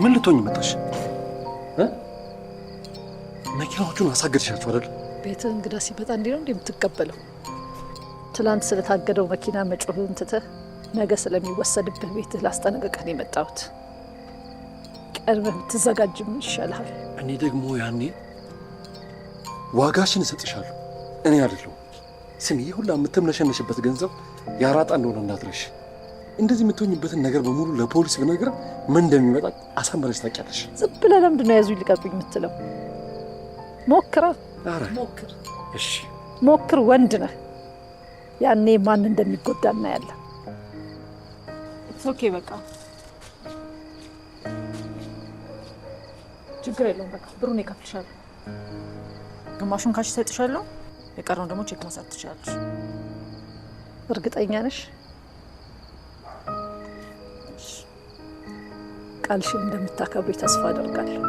ምን ልትሆኝ መጣሽ? መኪናዎቹን አሳገድሻቸው አይደል? ቤትህ እንግዳ ሲመጣ እንዲህ ነው እንዴ የምትቀበለው? ትላንት ስለታገደው መኪና መጮህን ትተህ ነገ ስለሚወሰድብህ ቤትህ ላስጠነቅቅህ ነው የመጣሁት። ቀድመህ ብትዘጋጅም ይሻልሃል። እኔ ደግሞ ያኔ ዋጋሽን እሰጥሻለሁ። እኔ አይደለሁም። ስሚ፣ ይህ ሁላ የምትምነሸነሽበት ገንዘብ ያራጣ እንደሆነ እንዳትረሽ። እንደዚህ የምትሆኝበትን ነገር በሙሉ ለፖሊስ ብነግር ምን እንደሚመጣ አሳምረሽ ታውቂያለሽ። ዝም ብለህ ለምንድን ነው ያዙኝ ልቀቁኝ የምትለው? ሞክራ፣ ሞክር። እሺ ሞክር፣ ወንድ ነህ። ያኔ ማን እንደሚጎዳ እናያለን። Okay፣ በቃ ችግር የለውም። በቃ ብሩን እከፍልሻለሁ። ግማሹን cash እሰጥሻለሁ፣ የቀረውን ደግሞ ቼክ መውሰድ ትችላለሽ። እርግጠኛ ነሽ? ቃልሽን እንደምታከብሪ ተስፋ አደርጋለሁ።